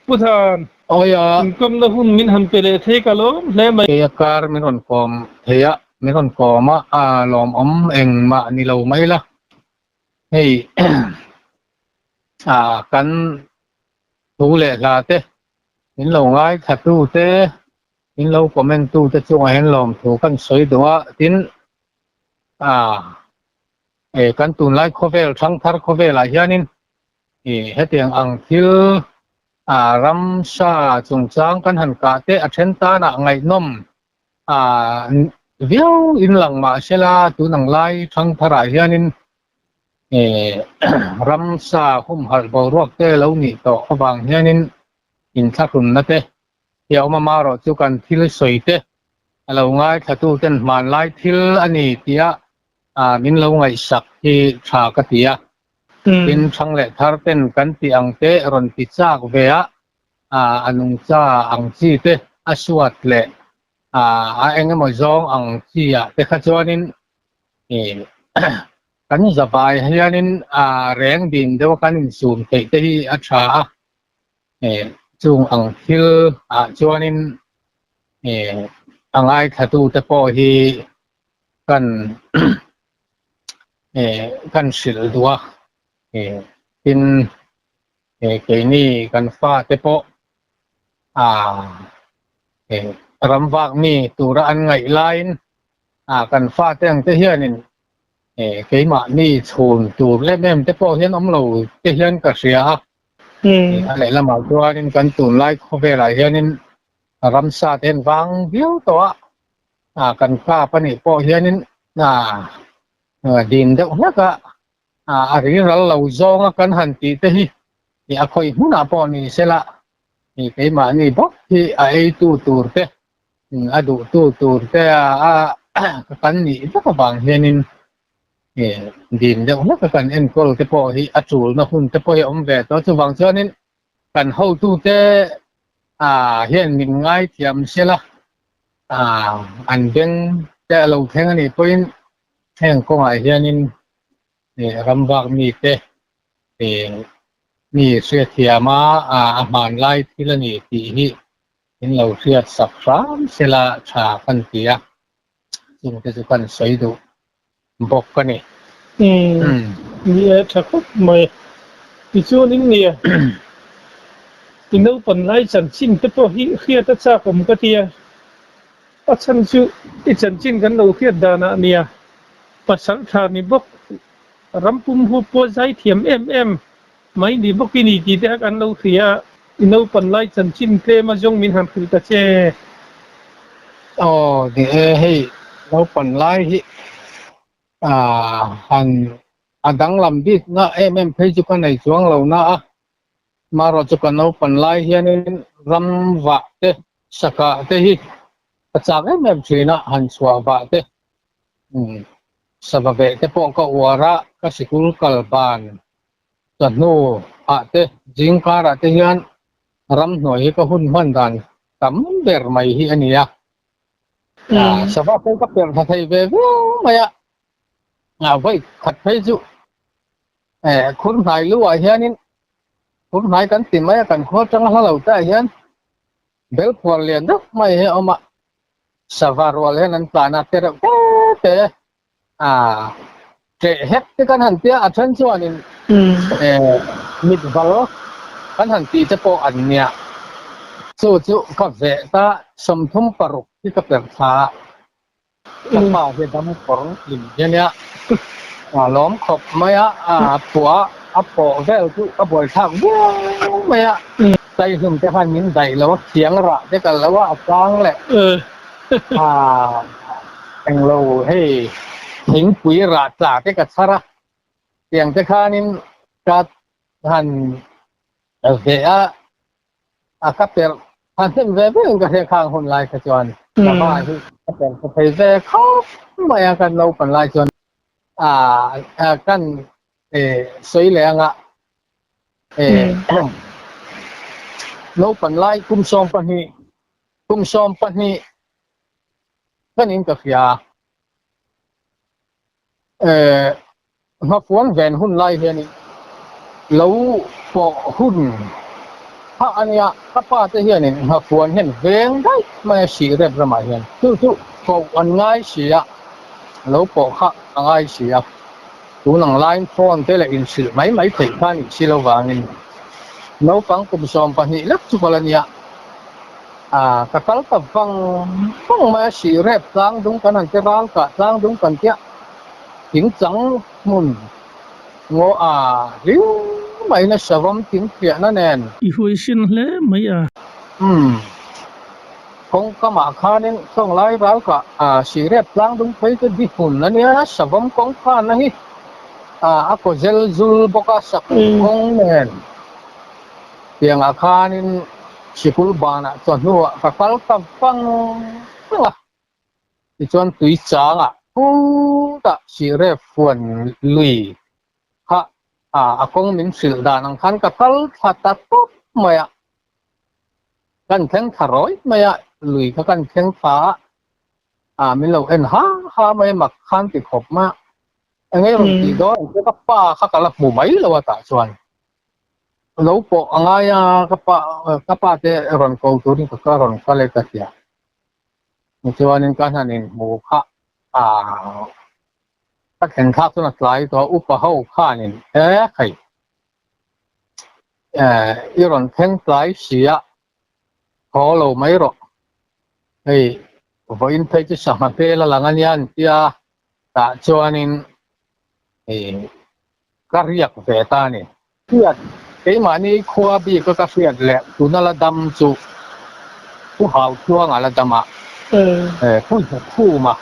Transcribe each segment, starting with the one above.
Pu Than, Awia. Inkawmna hun min han pe leh thei ka lawm hle mai. Keia kar min rawn kawm thei a, min rawn kawm a, a lawmawm engmah ni lo mai la. Hei a kan thu leh hla te min lo ngaithla tu te, min lo comment tu te chungah hian lawmthu kan sawi duh a, tin a kan tunlai khawvel thangthar khawvelah hianin I hetiang ang thil a ramsa chungchang kan han kah te a then tanah ngaihnawm a viau in lang mah sela tun ang lai thangtharah hianin i ramsa humhalh boruak te lo nih tawh avang hianin inthlahrunna te hi a awm a, marawh chu kan thil sawi te a lo ngaithlatu ten hmanlai thil a ni tia min lo ngaihsak hi tha ka ti a. Tin, thang leh thar ten kan tih ang te rawn ti chak ve a, a nungcha ang chi te a suat leh a eng emaw zawng ang chi ah te kha chuanin kan zavai hianin reng din deuh a kan insum theih te hi a tha a, chung ang thil ah chuanin a ngaithlatu te pawh hi kan kan hrilh duh a, tin keini kan fate pawh ram vak mi tura an ngaih laiin kan fate ang te hianin keimahni chhun tur em em te pawh hian awm lo te hian ka hria a, a lehlamah chuanin kan tunlai khawvelah hianin ramsa te hian vang viau tawh a. a kan kap a nih pawh hianin a din deuh hlek a, a ri ral lo zawnga kan han tih te hi a khawih hmunah pawh ni sela keimahni bawk hi a eitu tur te a duhtu tur te a kan nih vek avang hianin din deuh hlek a kan enkawl te pawh hi a tulna hun te pawh hi a awm ve tawh chuvang chuanin kan hotute hian min ngaithiam sela an beng te a lo thleng a nih pawhin heng kawngah hianin ram vak mite mi hriatthiama a hmanlai thil a ni tih hi min lo hriat sak hram sela tha kan ti a, chungte chu kan sawi duh bawk a ni. Umm, ni e, tha khawp mai. Tichuanin nia, i naupan lai chanchin te pawh hi hriat a chak awm ka tia. A chhan chu i chanchin kan lo hriat danah nia, pasal tha ni bawk, ram pum hu pawh zai thiam em em mai ni bawk i ni tih te kha kan lo hria a. I naupan lai chanchin tlem a zawng min han hrilh ta che. Aw ni e, hei naupan lai hi han a danglam bik na em em phei chu ka nei chuang lo na a, marawh chu ka naupan lai hianin ram vah te sakah te hi ka chak em em thin a, han chhuah vah te sava veh te pawh ka uar a, ka sikul kal ban Chawhnu ah te zing karah te hian ramhnuai hi ka hun hman dan tam ber mai hi a ni a. Sava pawh ka perh thla thei ve viau mai a, vawi khat phei chu khur hnai lu ah hianin khur hnai kan ti mai a, kan khua atanga hla lo te ah hian bel phuar lian deuh mai hi a awm a, sava rual hian an tlan a te reuh te te. A ṭeh hek te kan han tia a then chuanin mit val kan han tih te pawh an nia. Chu chu ka veh ta 36 hi ka perh thla a, ka pa hi dam kawr hlim hi a nia. A lawm khawp mai a, a phuah a pawh vel chu ka buaithlak viau mai a. Taihlum te khan min daih lo a, thiang rah te kal lo a, a tlang leh. A englo hei thingpui rah tla te ka chhar a, tiang te khanin ka han veh a, a ka perh a hnem ve ve in ka hriat khang hun lai kha chuan sava hi ka perh tha thei ve khawp mai a kan naupan lai chuan a kan sawi leh anga naupan lai kum 12 Kum 12 kan in ka hria. Eh, nghafuang ven hun lai hianin lo pawh hun Kha a nia, ka pa te hianin nghafuan hian veng daih mai a sih rep ramah hian. Chu chu koh an ngai si a, lo pawh kha a ngai si a. Tun ang laiin phone te leh inhrilh mai mai theih kha a nih si lo vangin naupang kum 12 lek chu ka la nia. A, ka kal ta vang vang mai a, sih rep tlang dung kan han ti ral kah tlang dung kan tia thing chang hmun Ngaw a hlim mai na savawm thingthiahna nen. I huaisin hle mai a. Umm. Kawngkamah khanin Chawnglai ralkah a sirep tlangdung phei chu di hmun a nia, savawm kawng khanna hi a kaw zel zul bawk a, sakuh kawng nen. Tiangah khanin sikul banah chawhnuah ka kal ta vang vang a. Tichuan tui changah phutah sirep fuan lui kha a kawng min hrilh dan ang khan ka kal thla ta tawp mai a. Kan thleng thla rawih mai a, lui kha kan thleng thla a, a min lo en ha ha mai a, mak khan ti khawp mai a. Eng ei rawn tih dawn ang che ka pa kha ka la hmu mai lo a tah chuan. Lo pawh a ngai a, ka pa ka pa te rawn ko turin ka rawn kal e ka ti a. Tichuanin ka hnan inhmu kha ah ka thlen thlak chuan a tlai tawh a, upa ho khanin e hei eh i rawn thleng tlai si a, haw lo mai rawh, hei vawiin phei chu sangha hmel a lang a nia an ti a, tah chuanin ih ka riak ve ta a ni. Hriat, keimahni khua bik a ka hriat leh tuna la dam chu Pu Hauchuanga la dam a, Pu Zakhuma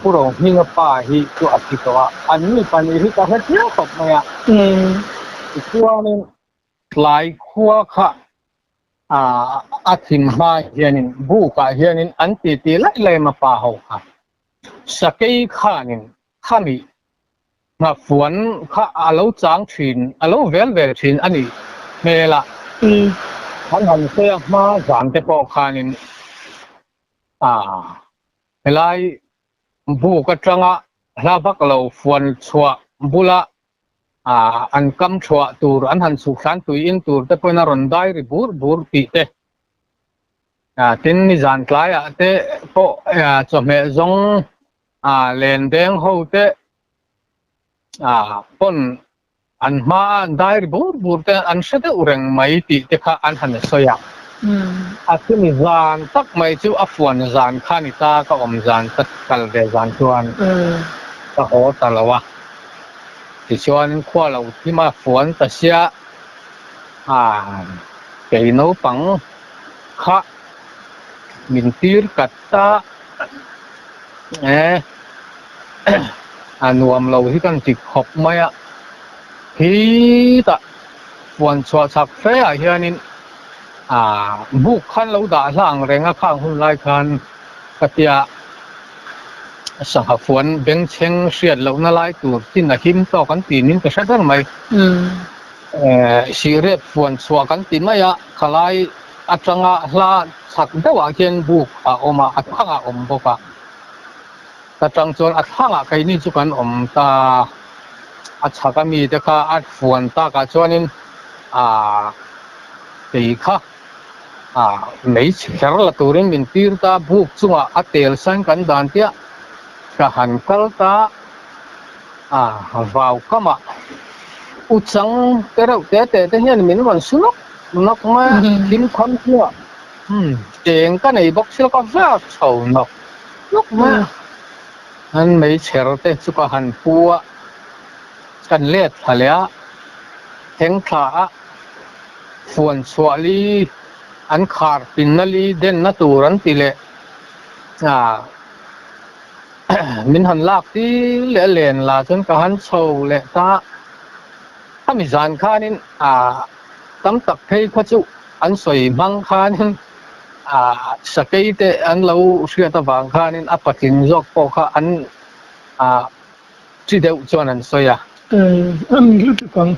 Pu Rohminga pa hi chu a thi tawh a, an mi pahnih hi ka hre chiang khawp mai a. Tichuanin tlai khua kha a thim hma hianin bukah hianin an titi laih laih a pa ho kha sakei khanin Khami nghafuan kha a lo chang thin, a lo vel vel thin a nih hmel a. An han sawi a hma zan te pawh khanin a helai buk atanga hla vak lo fuan chhuah bula an kam thuah tur an han chhuk thlan tui in tur te pawhin a rawn dai ri bur bur tih te. Tin, nizan tlaiah te pawh chawhmeh zawng a len deng ho te a pawn an hma a an dai ri bur bur te an hre deuh reng mai tih te kha an han sawi a. A chumi zan tak mai chu a fuan zan kha ni ta ka awm zan ka kal ve zan chuan ka haw ta lo a. Tichuan khua lo thim a fuan ta sia a kei naupang kha min tir kat ta. E a nuam lo hi kan ti khawp mai a, khitah puan chhuah chak fe ah hianin ah buk khan lo dah hlang reng a khang hun lai khan ka tia sangha fuan bengchheng hriat lohna lai tur chin a him tawk an ti nin ka hre ber mai. Sirep fuan chhuah kan ti mai a, khalai atanga hla chhak deuhah khian buk a awm a, a thangah a awm bawk a. Ta tang chuan a thlangah keini chu kan awm ta, a chhak a mite kha a fuan takah chuanin aah kei kha aah mei chher la turin min tir ta, buk chungah a tel sain kan dan chiah ka han kal ta a vau kamah u chang te reuh te te te hian min rawn su nawk nawk mai a, thil kham hnuah cheng ka nei bawk thil ka vak chho nawk nawk mai a, an meichher te chu ka han pu a, kan let thla leh a, thleng thla a, fuan chhuah li an khar pinna li denna tur an ti leh a. Min han lak tir leh a len la chuan ka han chho leh ta a, khami zan khanin ah tam tak phei kha chu an sawi hmang khanin ah sakei te an lo hriat avang khanin a patling zawk pawh kha an ah chi deuh chuan an sawi a. An lutuk ang.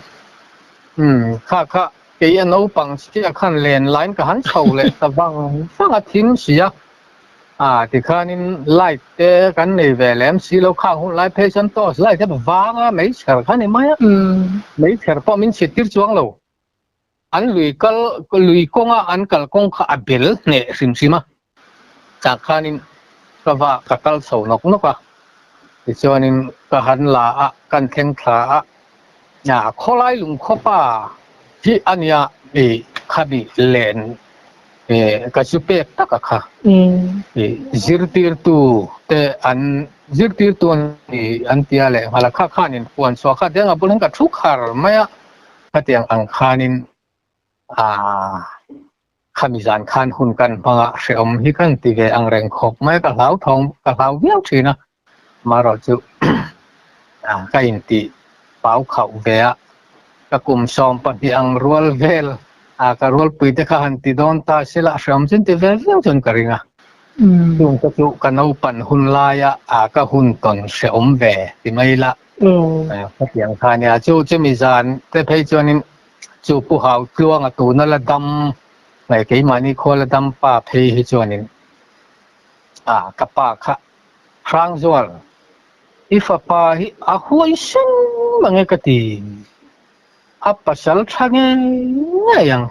Umm kha kha kei a naupang chiah khan len lain ka han chho leh ta vang vang a thim si a. A tikhanin light te kan nei ve lem si lo khang hun lai phei chuan torch light te vang a meichher kha ni mai a, meichher pawh min chhit tir chuang lo. An lui kal lui kawnga an kal kawng kha a bel hneh hrim hrim a, tah khanin ka va ka kal chho nawk nawk a, tichuanin ka han la a, kan thleng thla a, khawlai lungkhawpa hi a nia i khami len ka chu pek tak a kha. Zirtirtu te an zirtirtu an ni an tia leh nghal a, kha khanin puan chhuah kha denga bul hian ka thu khar mai a. Khatiang ang khanin aah khami zan khan hun kan hmang a, hrehawm hi kan ti ve ang reng khawp mai, ka hlau thawng ka hlau viau thin a, marawh chu ah ka intih pau khauh ve a, ka kum 12 ang rual vel ah ka rualpui te kha han ti dawn ta sela hrehawm chu an ti ve viau chuan ka ring a, chung te chu ka naupan hun laia ah ka hun tawn hrehawm ve ti mai la. Khatiang kha nia, chu chumi zan te phei chuanin chu Pu Hau Tluanga tuna la dam mai keimahni khua la dam pa phei hi chuanin a ka pa kha Hrangzual i fapa hi a huai seng mang e ka ti, a pasal tha ngei ngei ang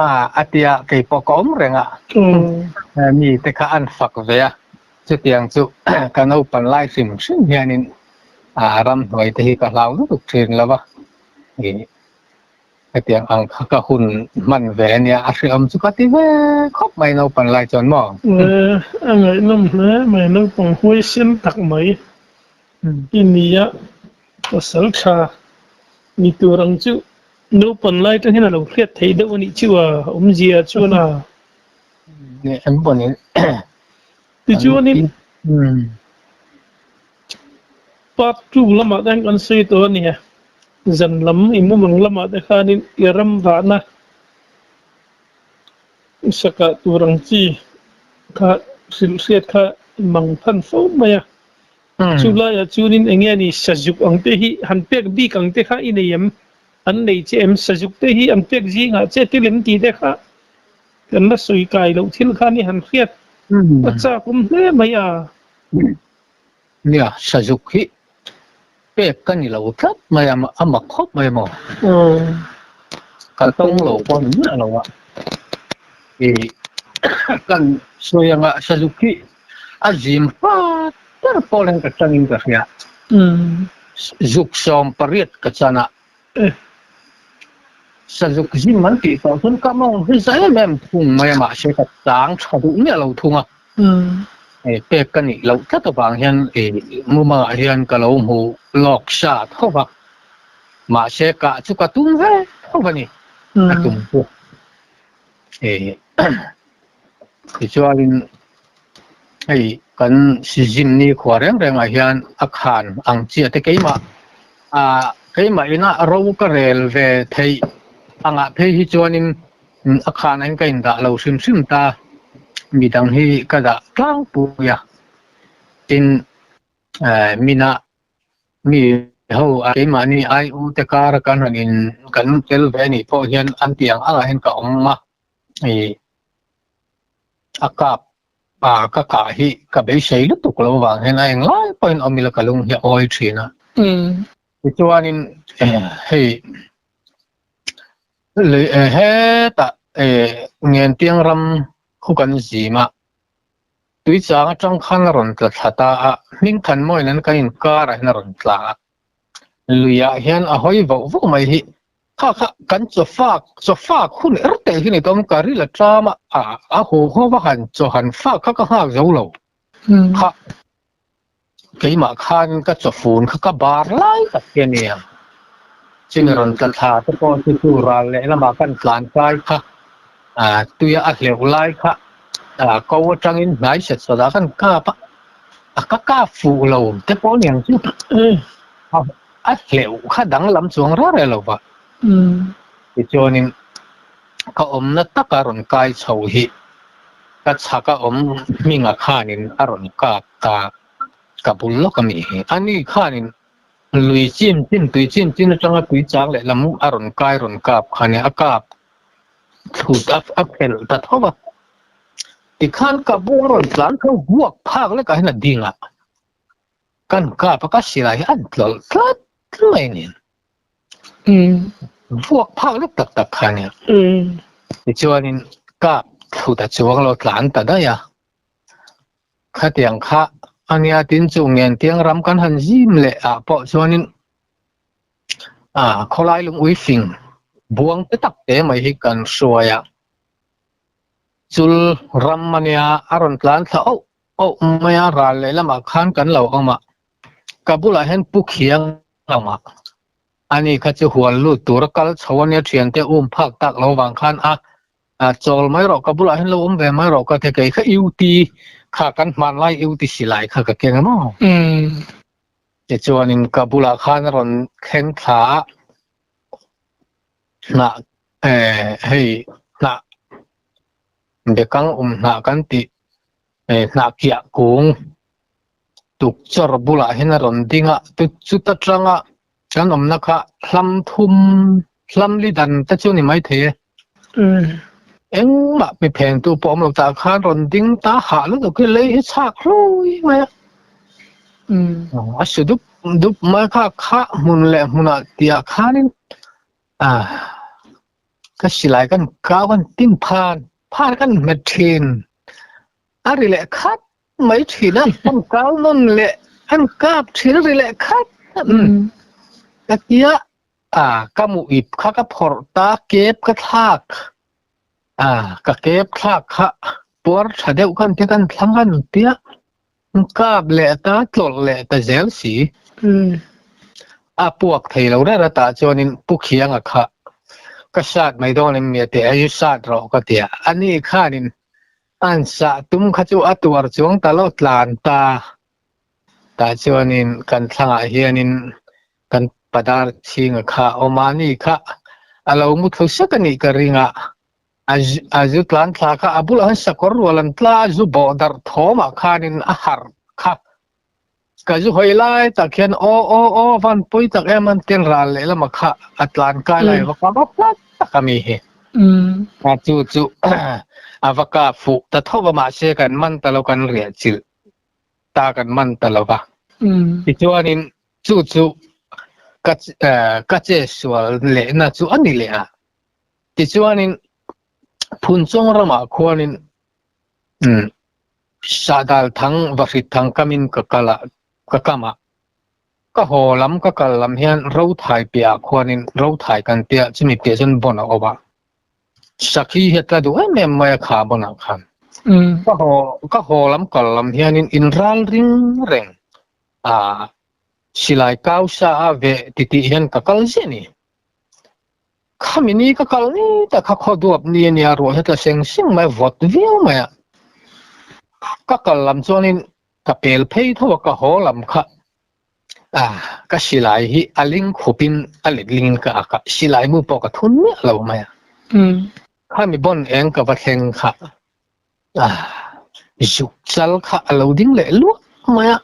a a tia keipawh ka awm reng a, mi te kha an fak ve a. Chutiang chu ka naupan lai hrim hrim hianin a ramhnuai te hi ka hlau lutuk thin lo va, ih hetiang ang kha ka hun hman ve ania a hreawm chu ka ti ve khawp mai naupan lai chuan maw? A ngaihnawm hle mai, naupang huaisen tak mai i nia, pasal tha ni tur ang chu naupan lai te hian a lo hriat theih deuh a nih chu a awmzia chuan a. Tichuanin part 2 lamah te hian kan sawi tawh a nia, zan lam i mumang lamah te khanin i ram vahna i sakah tur ang chi kha hrilh hriat kha i mang phan fo mai a. Chu laiah chuanin eng nge ni sazuk ang te hi han pek bik ang te kha i nei em? An nei che em? Sazuk te hi an pek zingah che tilem tih te kha Kan la sawi kai loh thil khan i han hriat a chak awm hle mai a. Nia, sazuk hi pek ka ni lo tlat mai a, a mak khawp mai maw? Ka tawng lo pawh ni miah lo a. I kan sawi anga sazuk hi a zim fat ber pawl hian ka tangin ka hria. Zuk 18 ka chan a. Sazuk zim an tih tawh chuan ka mawng hi za em em thung mai a, mahse ka chang tha duh miah lo thung a. Pek ka nih loh tlat avang hian mumangah hian ka lo hmu lawk sa tho va, mahse kah chu ka tum ve tho va ni, ka tum chu. Tichuanin hei kan sizim ni khua reng rengah hian a khan ang chiah te keimah ah keimah ina ro ka rel ve theih angah phei hi chuanin a khanah hian ka indah lo hrim hrim ta, midang hi ka dah tlangpui a, tin mina Mi ho a keimahni ai u te kar a kan rawn in kan tel ve anih pawh hian an tih ang angah hian ka awm a, ih a kap a ka kah hi ka beisei lutuk lo avang hian a englai pawhin awm ila ka lung hi a awi thin a. Tichuanin hei hetah Ngentiang ram khu kan zim a. Tui chang atang khan a rawn tla thla ta a, hming than mawiin an kan inkar ah hian a rawn tla a. Lui ah hian a hawi voh voh mai hi. Kha kha kan chaw fak, chaw fak hun er teh hi ni tawm ka ril a tlam a, a a haw haw va han chaw han fak kha ka nghak zo lo. Kha keimah khan ka chaw fun kha ka bar lai tak hi a nia. Chumi rawn tla thla te pawh chu chu ral leh lamah kan tlan kai kha tuia a hleuh lai kha ko atangin hnai set sawt ah kan kap a, a ka kap fuh lo te pawh aniang chu a hleuh kha danglam chuang reng reng lo va. Tichuanin ka awmna taka rawn kai chho hi ka chhaka awm hminga khanin a rawn kap ta ka bul lawk a mi hi. Ani khanin Lui chin chin tui chin chin atanga tui chang leh lam a rawn kai rawn kap kha nia a kap thut a a phelh ta tho va. Tikhan ka bu a rawn tlan kha vuak phak lekah hian a ding a, kan kap a ka silai hi an tlawlh tlat mai nen. Vuak phak lek tak tak kha nia. Tichuanin kap thlu ta chuang lo tlan ta daih a. Khatiang kha ania tin chu ngen tiang ram kan han zim leh ah pawh chuanin ah khawlai lung ui fing buang te tak te mai hi kan hruai a. Chul ram ania a rawn tlan thla auh auh mai a, ral leh lamah khan kan lo awm a. Ka bulah hian pu khiang a awm a. Ani kha chu hual lut tura kal chho ania thiante um phak tak lo vang khan a a chawl mai rawh ka bulah hian lo awm ve mai rawh ka ti kei kha UT kha kan hmanlai UT silai kha ka keng emaw tichuanin ka bulah khan a rawn thleng thla a hnah eh hei hnah bekang um hnah kan tih eh hnah kiah kung tukchawr bulah hian a rawn ding a chuta tanga kan awmna kha hlam thum hlam li dan te chu ni maithei e. Engmah mi pheng tu pawh awm lo tah khan rawn ding ta hah lutuk hi lei hi chhak hlui mai a. A su dup dup mai kha kha hmun leh hmunah tihah khanin ah ka silai kan kau kan tin phan phan kan hmet thin a ri leh khat mai thin a an kal nawn leh an kap thin ri leh khat ka tia a ka mu ip kha ka phawrh ta kep ka thlak a ka kep thlak kha puar tha deuh khan te kan thlang an tia kap leh ta tlawlh leh ta zel si a puak thei lo reng a tah chuanin pu khianga kha ka sat mai dawn em mi te ai sat rawh ka tia ani khanin An sah tum kha chu a tuar chuang ta lo tlan ta. Tah chuanin kan thlangah hianin kan padar chhinga kha awm a ni kha a lo mu thlu sek a nih ka ring a. A zu tlan thla kha a bulah hian sakawr rual an tla a, zu bawh darh thawmah khanin a harh kha. Ka zu hawi lai tak hian aw aw aw van pawi tak em an tel ral lehlamah kha a tlan kai lai va ka va hlat tak a mi hi. A chu chu a va ka fuh ta tho va mahse kan man ta lo kan riah chilh ta kan man ta lo va. Tichuanin chu chu ka ka che sual lehna chu a ni leh a. Tichuanin Phunchawng ramah khuanin Sahdal thang Vahrit thang kamin ka kal a, ka kam a. Ka haw lam ka kal lam hian Rothai piahah khuanin Rothai kan tia chumi piah chuan bon a awm a. Sakhi hi a tla duh em em mai a kha bon ah khan. Ka haw ka haw lam kal lam hianin in ral ring reng a silai kau sa a veh titih hian ka kal ziah a ni. Khami ni ka kal ni tak kha khaw duap ni a nia, ruah hi a tla seng seng mai a, vawt viau mai a. Ka kal lam chuanin ka pel phei tho a, ka haw lam kha ah ka silai hi a ling khupin a let lingin ka ak a, silai mu pawh ka thun miah lo mai a. Khami bawn eng ka va thleng kha ah zuk chal kha a lo ding leh luah mai a,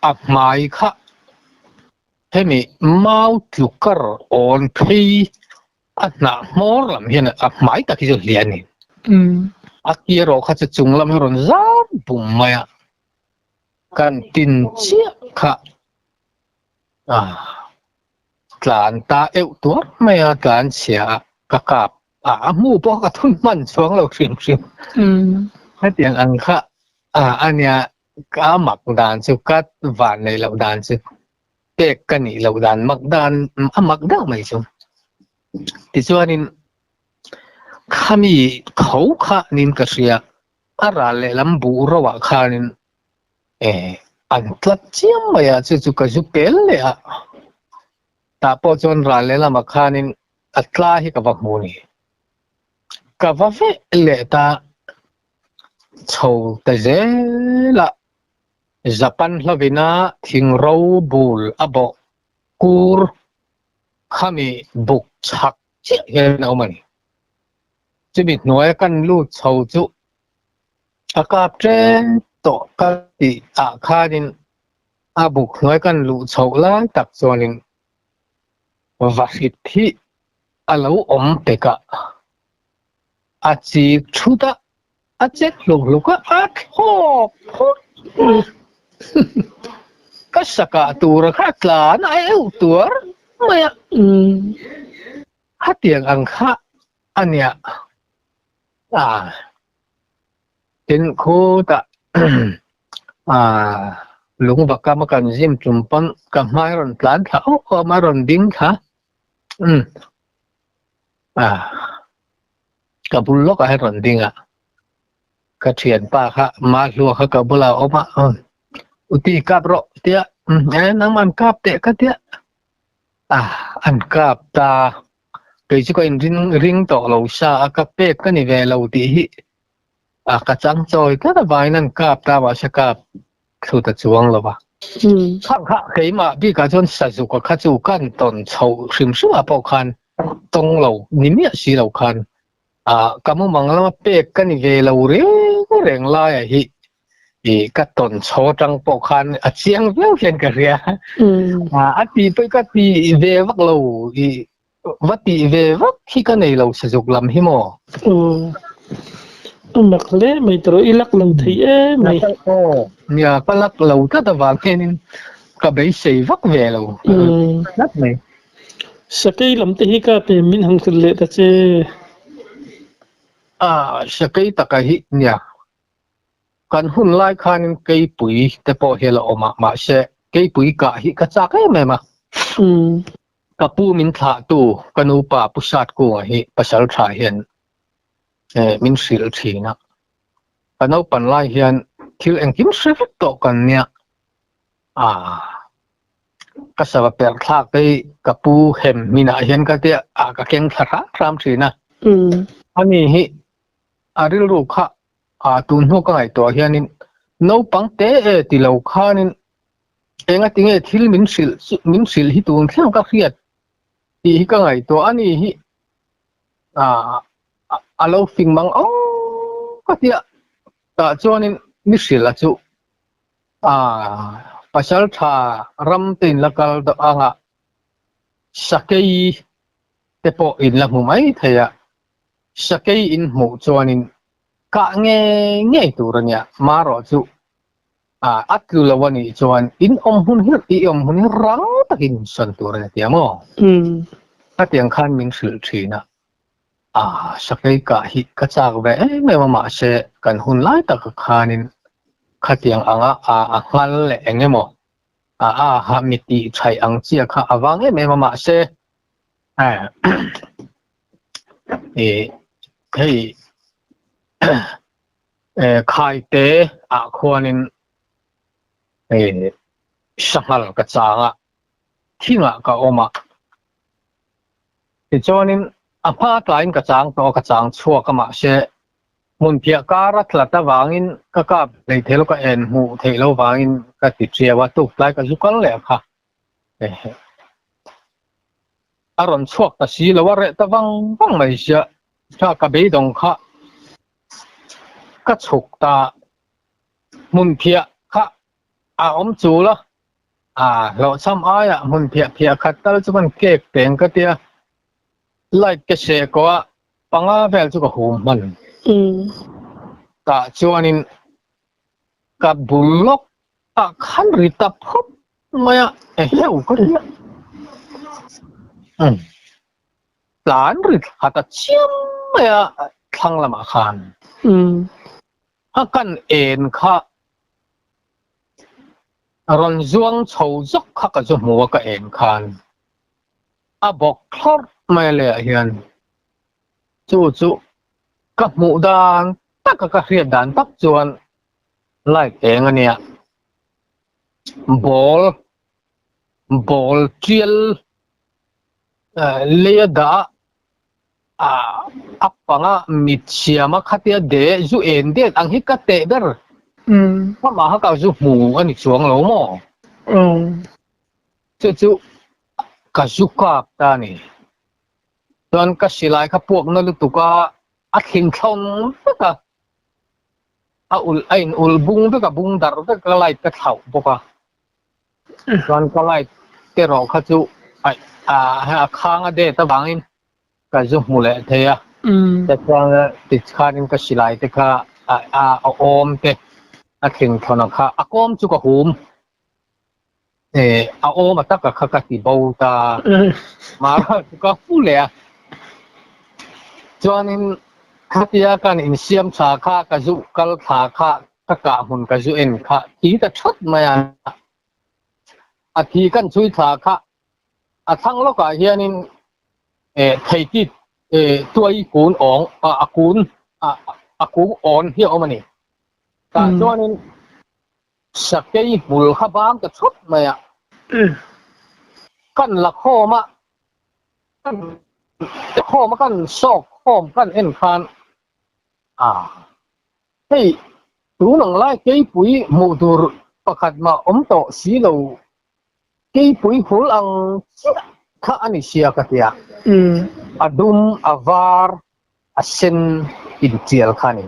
a hmai kha Hemi mau tlukar awn phei a hnah hmawr lam hian a hmai tak hi chu hliah a ni. A ki erawh kha chu chung lam hi rawn zar bum mai a, kan tin chiah kha a tlan ta euh tuar mai a, tlan chhia a ka kap a, a hmu pawh ka thun hman chuang lo hrim hrim. Hetiang ang kha a nia Ka mak dan chu ka van neih loh dan chu pek ka nih loh dan mak dan a mak deuh mai chu. Tichuanin khami tho kha niin ka hria a ral lehlam buh ro ah khanin eh an tlat chiam mai a chu chu ka zu pel leh a tah pawh chuan ral lehlamah khanin a tla hi ka va hmu a ni. Ka va veh leh ta. Chho ta zela Japan hlavina thingro bul a bawh kur khami buk chhak chiah hian a awm a ni. Chumi hnuaia kan lut chho chu a kap ṭep tawh ka tih ah khanin a buk hnuai kan luh chhoh lai tak chuanin vahrit hi a lo awm pek a. A chik thut a, a che hluk hluk a, a thlawk phawt. Ka sakah tura kha tlan a eu tuar mai a. Khatiang ang kha a nia. A tin khutah a lungva kam a kan zim tum pawn ka hmai rawn tlan thla awk awm a rawn ding thla umm a ka bul lawkah hian rawn ding a ka thianpa kha Mahlua kha ka bulah a awm a uti kap rawh tia e nangman kap teh ka tia a an kap ta. Kei chu ka in ring ring tawh lo sa a, ka pek ka ni ve lo tih hi a ka chang chawi tlat avangin an kap ta mahse kap thlu ta chuang lo va. Khang kha keimah bikah chuan Sazuka kha chu kan tawn chhoh hrim hrim ah pawh khan tawng lo ni miah si lo khan a ka mumang lama pek ka ni ve lo reng reng laiah hi ih ka tawn chho atang pawh khan a chiang viau hian ka hria a ti pawh ka ti ve vak lo ih va ti ve vak hi ka nei lo sazuk lam hi maw. Aw a mak hle mai tawh i lak lo thei em mai. Nia ka lak lo tlat avang hianin ka beisei vak ve lo tlat mai. Sakei lam te hi ka pe min han hrilh leh ta che. A sakei taka hi nia Kan hun lai khanin keipui te pawh hi a la awm a, mahse keipui kah hi ka chak em em a. Ka pu min thlahtu ka nupa Pu Satkunga hi pasal tha hian min hrilh thin a. Ka naupan lai hian thil engkim hre vek tawh kan nia. Aaa ka sava perh thlak hi ka pu hem hminah hian ka tia a ka keng thla hram hram thin a. Ani hi a rilru kha A tun hnu ka ngaihtuah hianin naupang te e ti lo khanin enga tinge thil min hrilh min hrilh hi tun thleng ka hriat tih hi ka ngaihtuah a ni hi a a lo fing mang ang ka tia tah chuanin mi hrilh a chu a pasal tha ram te in la kal deuh anga sakei te pawh in la hmu mai thei a sakei in hmuh chuanin Kah ngei ngei tur a nia, marawh chu a tlu lo a nih chuan in awm hun hi i awm hun hi rang takin in sawn tur a ni tia maw? Khatiang khan min hrilh thin a, a sakei kah hi ka chak ve em em a mahse kan hun lai taka khanin khatiang anga a nghal leh eng emaw a a mi tih thaih ang chiah kha a vang em em a mahse Hei khaite ah khuanin sanghal ka chang a, thingah ka awm a. Tichuanin a hma tlaiin ka chang tawh a, ka chang chhuak a mahse hmunphiah kar a tlat avangin ka kap hleithei lo, ka en hmuh theih lo vangin ka ti ṭiau a, tuktlai ka zu kal leh kha. A rawn chhuak ta si lo a reh ta vang vang mai sia tha ka beidawng kha ka chhuk ta hmun phiah kha a awm chul a a hlawhchham aiah hmun phiah phiah khat tal chu kan kek teng ka tia light ka seh kawh a panga vel chu ka hum hman tah chuanin ka bul lawk ah khan ri ta phawt mai a eheu ka ti a tlan ri thla ta chiam mai a thlang lamah khan a kan en kha rawn zuang chho zawk kha ka zu hmu a ka en khan a bawk thlawrh mai a leh ah hian chu chu ka hmuh dan taka ka hriat dan tak chuan Light eng a nia. Ball ball tial lei a dah a a panga mit siam a khatia de zu en det ang hi ka teh ber. Amah kha ka zu hmu a ni chuang lo maw? Chu chu ka zu kap ta a ni. Chuan ka silai kha puak na lutuk a a thling thlawm vek a. A ulh a in ulh bung vek a bung darh vek ka light ka thlauh bawk a chuan ka light te rawh kha chu a a khang a det avangin ka zu hmu leh thei a tichuan tikhanin ka silai te kha a a awm te a thingthawn kha a kawm chu ka hum. A awm a taka kha ka ti bo ta. Mara chu ka fu leh a. Chuanin khatia kan insiam tha kha ka zu kal thla kha ka kah hmun ka zu en kha thi ta that mai a. A thi kan chhui thla kha a thlang lawkah hianin theitit tuai kun awng a kun a kung awn hi a awm a ni. Tah chuanin Sakei hmul kha bang ta thut mai a. Kan la khawm a, kan khawm a kan sawk khawm kan en khan a hei tun ang lai keipui hmuh tur pakhat mah awm tawh si lo keipui hmul ang chiah kha a ni sia ka ti a. A dum, a var, a sen intial kha a ni.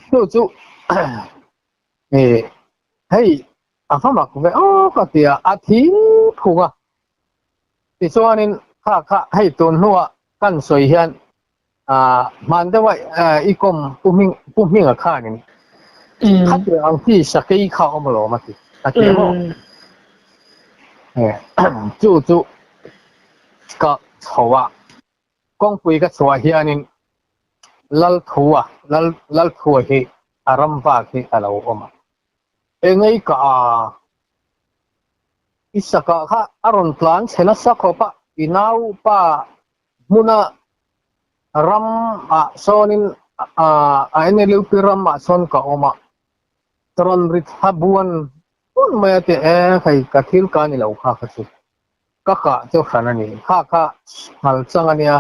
Chu chu hei a va mak ve aw ka ti a, a thi phung a. Tichuanin kha kha hei tun hnuah kan sawi hian hman deuha i kawm Pu Hminga khanin khatiang ang chi sakei kha a awm alawm a ti a ti maw? Chu chu ka chho a. Kawngpui ka chhuah hianin Lalthua, Lalthua hi a ram vak hi a lo awm a. Engei ka a, i sakah kha a rawn tlan chhe nasa khawp a, i naupa hmuna ram ah sawnin a NLUP ram ah sawn ka awm a, rawn ri thla buan buan mai a ti e, hei ka thil ka ni lo kha kha chu. Ka kah chu hran a ni. Kha kha nghal chang a nia,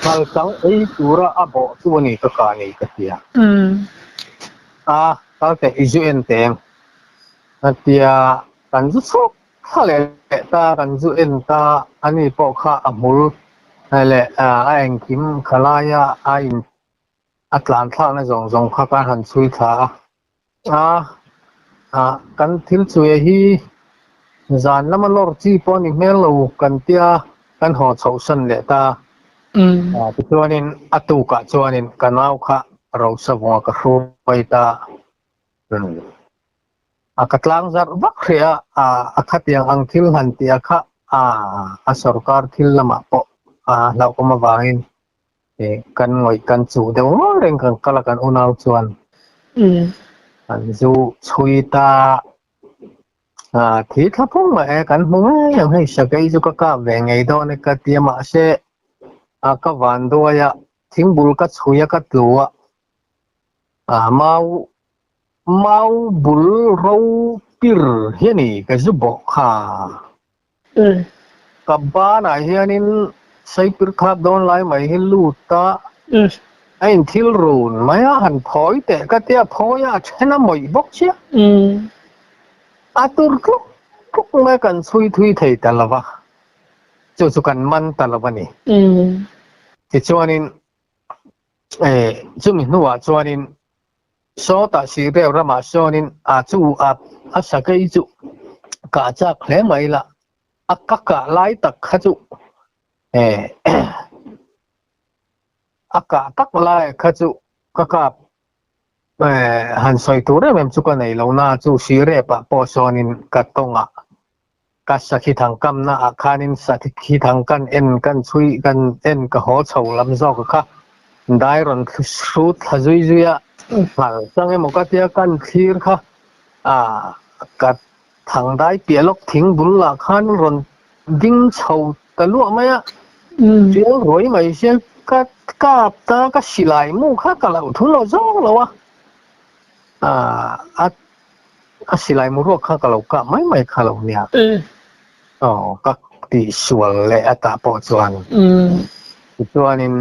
nghal chang ei tura a bawh chu a ni ka kah ni ka ti a. A, kal teh i zu en teng a tia, kan zu chhuak thla leh ta, kan zu en ta, ani pawh kha a hmul leh a engkim kha laia a in a tlan thlakna zawng zawng kha kan han chhui thla a. A, a, kan thil chhuia hi zan lama lawr chi pawh a ni hmel lo kan tia kan haw chhoh san leh ta. A, tichuanin a tukah chuanin ka nau kha Rosavunga ka hruai ta. A ka tlang zarh vak hreh a, a, a khatiang ang thil han tih a kha a, a sorkar thil lamah pawh a hlauhawm avangin Kan ngawih kan chuh deuh reng reng kan kal a kan unau chuan kan zu chhui ta thi thla phung mai e kan hmu ngei ang hei sakei chu ka kap ve ngei dawn e ka ti a mahse a ka van duai a thingbul ka chhui a ka tlu a a mau mau bul ro pir hi a ni ka zu bawh kha. Ka banah hianin saipir khap dawn lai mai hi lut a, a inthil run mai a, han phawi teh ka tia phawi a, a then a mawih bawk chiah. A tur tluk tluk mai kan chhui thui thei ta lo va, chu chu kan man ta lo a ni. Tichuanin chumi hnuah chuanin Sawtah Sireu ramah sawnin a chu a a sakei chu kah chak hle mai la, a ka kah lai tak kha chu a kah tak lai kha chu ka kap han sawi tur em em chu ka nei lo na chu Sirep-ah pawh sawnin ka tawngah ka sakhi thang kamna ah khanin sakhi thang kan en kan chhui kan en ka haw chho lam zawk kha dai rawn hrut thla zui zui a nghal chang emaw ka tia kan thlir kha a ka thang dai piah lawk thing bul lah khan rawn ding chho ta luah mai a tial ruai mai sia ka kap ta ka silai mu kha ka lo thu lo zawk lo a a A silai mu ruak kha ka lo kah mai mai kha lo nia. Aw ka tih sual leh a tah pawh chuan. Tichuanin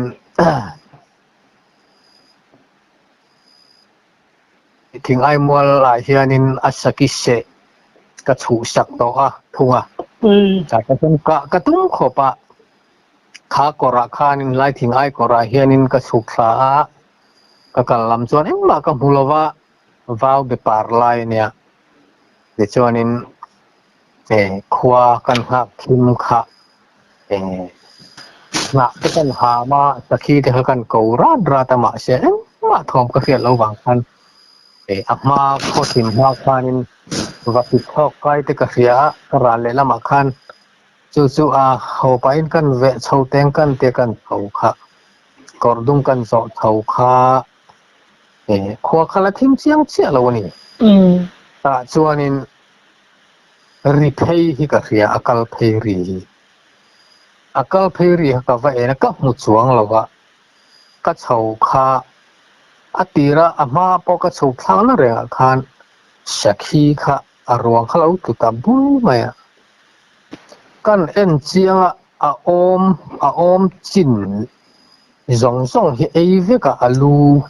thing aimual ah hianin a saki seh ka chhuhsak tawh a thung a. Tah chuan kah ka tum khawp a, kha kawrah khanin lai thing ai kawrah hianin ka chhuk thla a, ka kal lam chuan engmah ka hmu lo va. Vau be par lai a nia. Tichuanin khua kan nghak thim kha nghah te kan ham a, sakhi te kha kan ko rat rat a mahse engmah thawm ka hriat lo vang khan a hma khaw thim hma khanin Vahrit thlawk kai te ka hria a, ka ral lehlamah khan chu chu a ho pahin kan veh chho teng kan tia kan tho kha, kawr dum kan zawh tho kha khua kha la thim chiang chiah lo a ni. Tah chuanin ri phei hi ka hria, a kal phei ri hi. A kal phei ri kha ka va en a, ka hmu chuang lo va, ka chho kha a tira a hma pawh ka chho thlakna rengah khan Sakhi kha a ruang kha lo tlu ta bul mai a. Kan en chiang a, a awm a awm chin zawng zawng hi ei vek a, a lu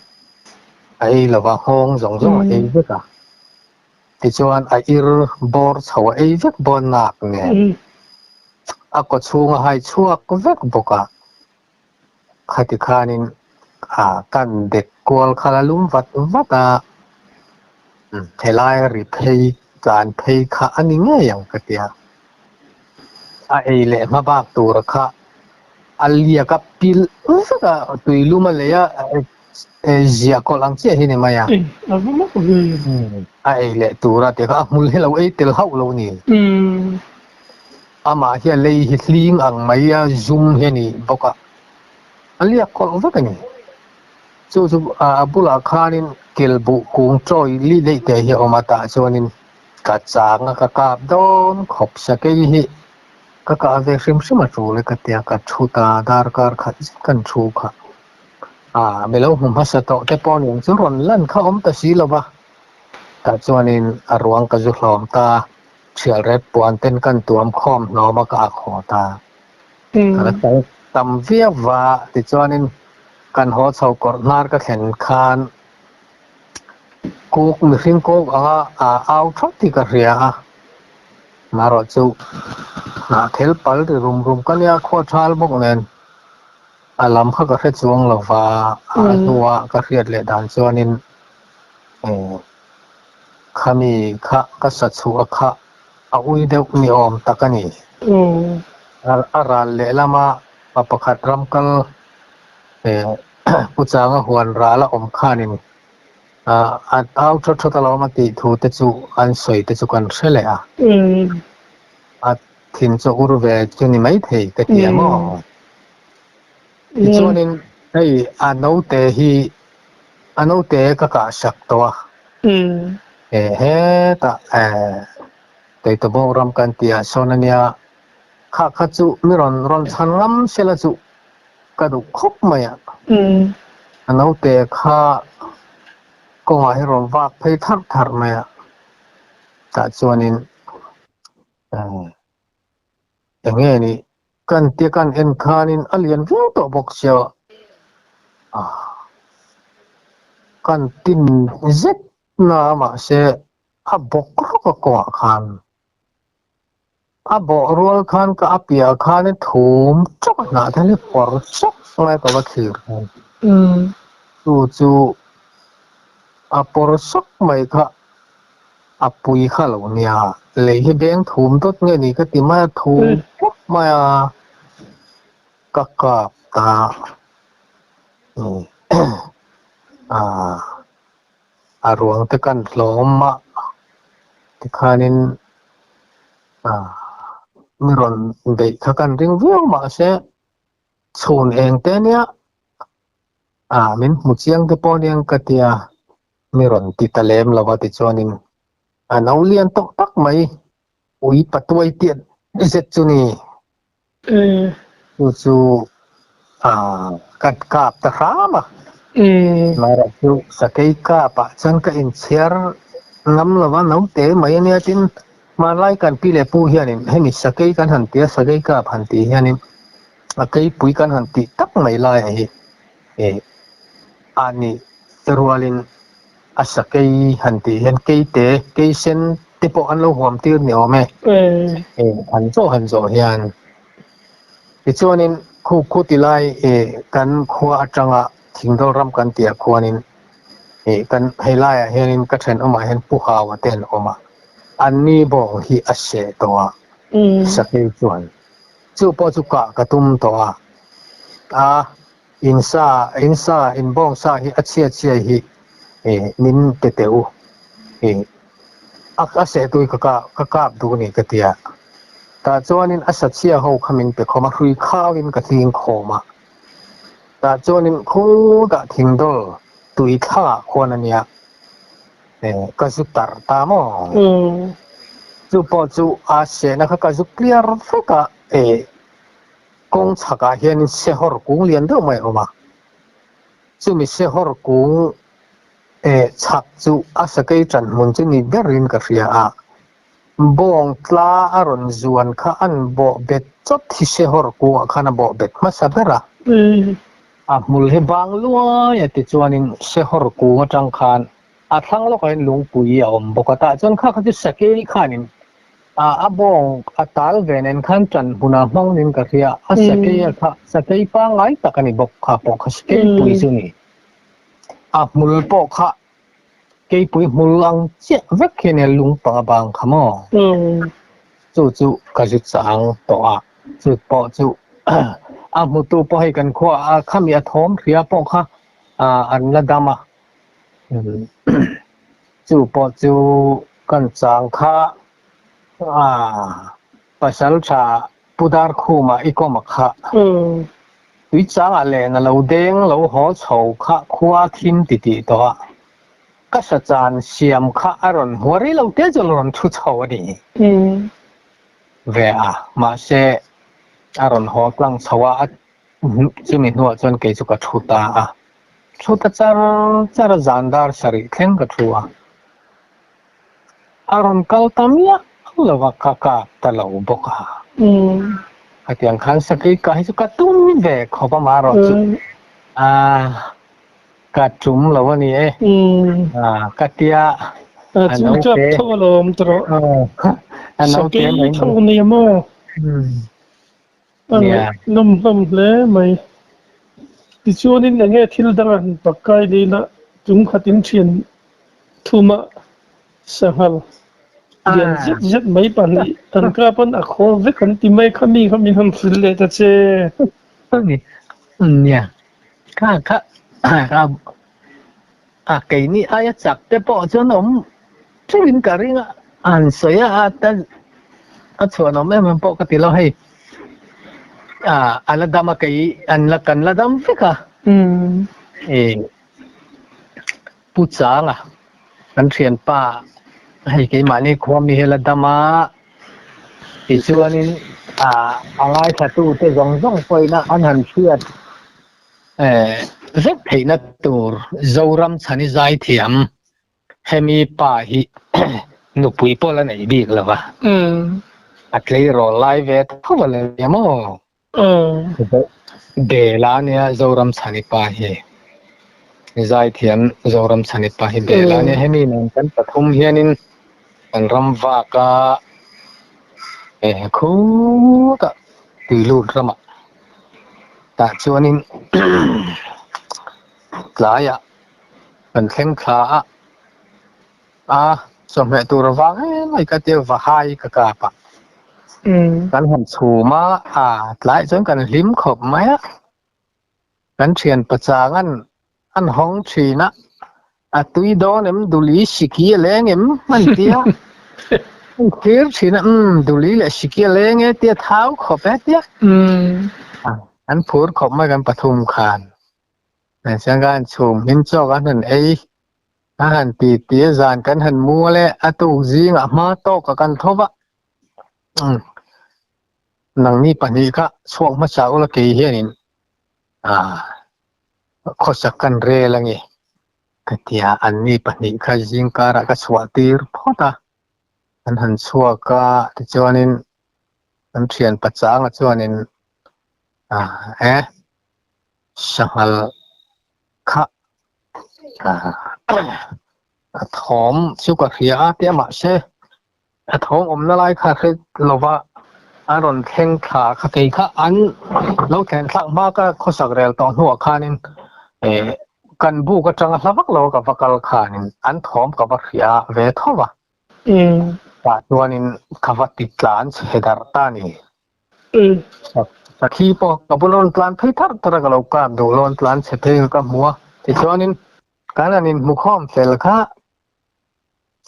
a ei lo va, nghawng zawng zawng a ei vek a. Tichuan a ir bawr chho a ei vek bawn nak nen a kaw chhung a hai chhuak vek bawk a. Khati khanin kan dek kual kha la lum vat vat a, helai ri phei tlan phei kha a ni ngei ang ka ti a. A ei leh hma bak tura kha a liak a pil vek a, tui lum a lei a, ziah kawlh ang chiah hi ni mai a. A ei leh tura tih kha a hmul hi lo ei tel hauh lo ni. Amah hian lei hi hling ang mai a zum hi a ni bawk a, a liak kawlh vek a ni. Chu chu a bulah khanin kelbuh kung chawi li daih te hi a awm a, tah chuanin ka chang a, ka kap dawn khawp sakei hi ka kah ve hrim hrim a tul e ka tia, ka thu ta darkar khat zet kan thu kha. A mi lo hmu hmasa tawh te pawh niang chu rawn lan kha awm ta si lo va, tah chuanin a ruang ka zu hlawm ta. Thial ret puan ten kan tuam khawm hlawm a ka ak haw ta. Ka la chang tam viau va, tichuanin kan haw chho kawrh hnar ka thlen khan kuk mihring kuk anga a au thawt hi ka hria a. Marawh chu hnahthel pal ri rum rum ka nia khua thal bawk nen a lam kha ka hre chuang lo va, a hnua ka hriat leh dan chuanin Khami kha ka sa chhuah a kha a ui deuh ni awm tak a ni. A ral lehlama pa pakhat ram kal Pu Changa huan ral a awm khanin a au thawt thawt alawm a tih thu te chu an sawi te chu kan hre leh a. A thin chu ur ve chu ni maithei ka ti a maw? Tichuanin hei a naute hi A naute ka kah sak tawh a, e hetah Teitawbawk ram kan tih ah sawn a nia, kha kha chu mi rawn rawn chhan ngam sela chu ka duh khawp mai a. A naute kha kawngah hi rawn vak phei tharh tharh mai a, tah chuanin eng nge ni Kan tia kan en khanin a lian viau tawh bawk sia a, kan tin zet na mahse a bawk rawk a kawngah khan a bawh rual khan ka a piah khan thum tawk a hnah te hi pawr chawk lai ka va thlir khan chu chu a pawr sawk mai kha. A pui kha lo nia, lei hi beng thum dawt nge ni ka ti mai a, thum pawp mai a, ka kap ta a, a ruang te kan hlawm a, tikhanin mi rawn beih kha kan ring viau mahse chhun eng te nia min hmu chiang te pawh aniang ka tia. Mi rawn ti ta lem lo a tichuanin a no lian tawk tak mai ui patuai tiat zet chu ni. Chu chu ka kap ta hram a. Amaherawh chu sakei kap ah chuan ka inchhiar ngam lo a, naute mai ania tin hmanlai kan pi leh pu hianin hemi sakei kan han ti a, sakei kap han tih hianin a keipui kan han tih tak mai laiah hi a ni. Te rualin a sakei han tih hian keite, keisen te pawh an lo huam tir ni awm e. Han zawh han zawh hian. Tichuanin khu khu ti lai kan khua atanga Thingdawl ram kan tihah khuanin kan hei laiah hianin ka thenawmah hian Pu Haua te an awm a, anni bawng hi a seh tawh a, sakei chuan chu pawh chu kah ka tum tawh a, a In sa, in sa, in bawng sa hi a chhia chhia hi min pe teh u. A a seh tui ka kap ka kap duh a ni ka ti a. Tah chuanin a sachhia ho kha min pe khawm a, hrui khauin ka tling khawm a. Tah chuanin khutah thingdawl tui thlangah khuan a nia ka zu tarh ta maw? Chu pawh chu a sehna kha ka zu clear vek a, kawng chhakah hianin sehawr kung lian deuh mai a awm a. Chumi sehawr kung chhak chu a sakei ṭan hmun chu ni berin ka hria a. Bawng tla a rawn zuan kha an bawh bet chawt hi sehawr kungah khan a bawh bet hmasa ber a. A hmul hi bang luai a tichuanin sehawr kung atang khan a thlang lawkah hian lungpui a awm bawk a. Tah chuan kha kha chu sakei khanin a bawng a tal ve nen khan ṭan hmunah hmang niin ka hria. A sakei a kha sakei pangngai tak a ni bawk kha pawh kha sakei pui chu ni. A hmul pawh kha keipui hmul ang chiah vek hian a lung panga bang kha maw? Chu chu ka zu chang tawh a, chu pawh chu a hmutu pawh hei kan khua a khami a thawm hria pawh kha an la dam a, chu pawh chu kan chang kha pasal tha Pu Darkhuma i kawm a kha. Tuichangah len a lo deng lo haw chho kha khua thim ti tih tawh a, ka sa chan siam kha a rawn hmuar rih lo te chu a rawn thu chho a ni ve a, mahse a rawn haw tlang chho a, chumi hnuah chuan kei chu ka thu ta a, thu ta char char a zan dar sarih thleng ka thu a. A rawn kal ta miah lo a, ka kap ta lo bawk a. Khatiang khan sakei kah hi chu ka tum ve khawp a marawh chu a ka tum lo a ni e. Ka tia a naute tho alawm ta rawh. A naute mai tho ni maw? A ngaihnawm hlawm hle mai. Tichuanin enge thil danga han pakkai lila chungkhatin thian thuma sanghal lian zet zet mai pahnih an kap an a khawl vek an ti mai kha mi kha min han hrilh leh ta che. Nia, kha kha a keini aia chak te pawh chuan awm theuhin ka ring a, an sawi a a chhuan awm em em pawh ka ti lo hei a la dam a kei an la kan la dam vek a ih Pu Changa kan thianpa hei keimahni khua mi hi a la dam a tichuanin a ngaithlatute zawng zawng pawhin an han hriat. Vek theihna tur Zoram chhani zaithiam hemi pa hi nupui pawh la nei bik lo va, a tleirawl lai ve tho a la nia maw? Bela ania Zoram chhani pa hi zaithiam Zoram chhani pa hi Bela ania hemi nen kan pathum hianin kan ram vak a khutah tuilut ramah Tah chuanin tlaiah kan thleng thla a, a chawhmeh tur avang em mai ka tia vahai ka kap a, kan han chhum a, a tlaiah chuan kan hlim khawp mai a, kan thian pachang an an hawng thin a, a tui dawn em duli siki a leng em an tia, an thlir thin a umm duli leh siki a leng e tia thau khawp e tia, an phur khawp mai kan pathum khan, chuan kan chhum hlim chawk an han ei a han ti ti a zan kan han mu a le a tuk zingah hma tawk a kan tho va, nangni pahnih kha chhuak hmasa ula kei hianin ah. Khawsak kan rel a nge ka ti a, anni pahnih kha zingkarah ka chhuah tir phawt a, an han chhuak a tichuanin an thian pachanga chuanin ah e sanghal kha a thawm chu ka hria a tia mahse A thawng awmna lai kha hre lova a rawn thleng thla kha kei kha an lo thlen thlak hma ka khawsak rel tawh hnuah khanin eh kan buk atanga hla vak lo ka va kal khanin an thawm ka va hria ve tho va. Tah chuanin ka va ti tlan chhe darh ta a ni. Sakhi pawh ka bula rawn tlan phei thar thar a ka lo kap duh lo an tlan chhe phei ka hmu a tichuanin kan han inhmukhawm fel kha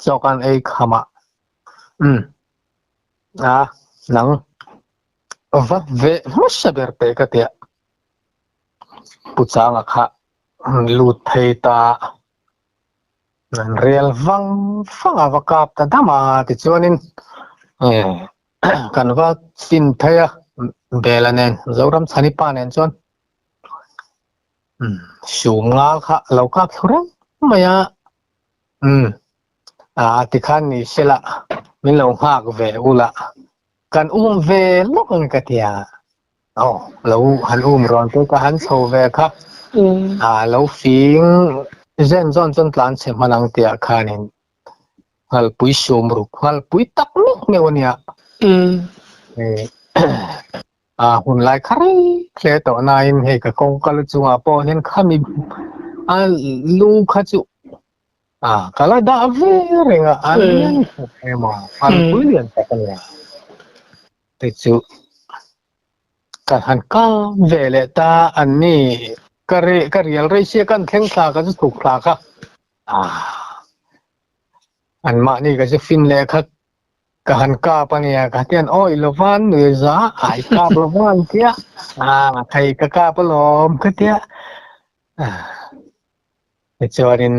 chaw kan ei kham a. Umm a nang va ve hmasa ber teh ka tia Pu Changa kha lut phei ta an rel vang vang a va kap ta dam a tichuanin kan va fin phei a Bela nen Zoram Chhani pa nen chuan sum ngal kha lo kap thlu reng mai a umm ah tikhan ni sela min lo nghak ve ula kan um ve lawk ang ka tia aw lo han um rawn te ka han chho ve kha ah lo fing zen zawn chuan tlan chhe hman ang tih ah khanin nghalpui sum ruk nghalpui tak meuh meuh ania a hun lai kha rei hle tawh nain hei ka kawng kal chungah pawh hian khami a lu kha chu a ka la dah ve reng a a lian khawp em a a pui lian tak a nia te chu ka han kal ve leh ta an ni ka re ka rial rei sia kan thleng thla ka chu chhuk thla kha a an mahni ka chu fin leh kha Ka han kap a nia, ka tian awi lovan nui za ai kap lovan tia a thei ka kap alawm ka tia tichuanin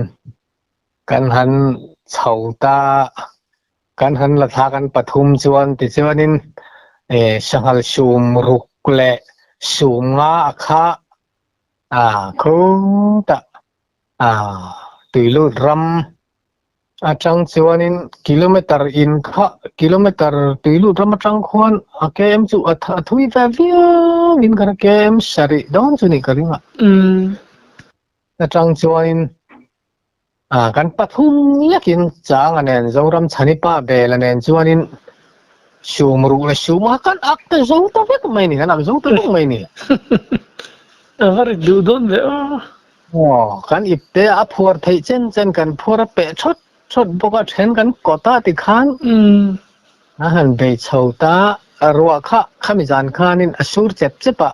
kan han chho ta kan han la thla kan pathum chuan tichuanin sanghal sum ruk leh sum nga a kha a khutah a tuilut ram Atang chuanin kilometer in kha kilometer tuilut ram atang khuan a km chu a thui ve viau in ka km sarih dawn chu ni ka ring a. Atang chuanin a kan pathum lekin chang a nen Zoram Chhanipa bel a nen chuanin sum ruh leh sum a kan ak ta zo ta vek mai ni kan ak zo ta vek mai ni. A va rit duh dawn ve aw. Aw, kan ip te a phuar theih chen chen kan phuar a peh thawt thawt bawk a, then kan kawt a tikhan a han bei chho ta, ruah kha khami zan khanin a sur chep chep a,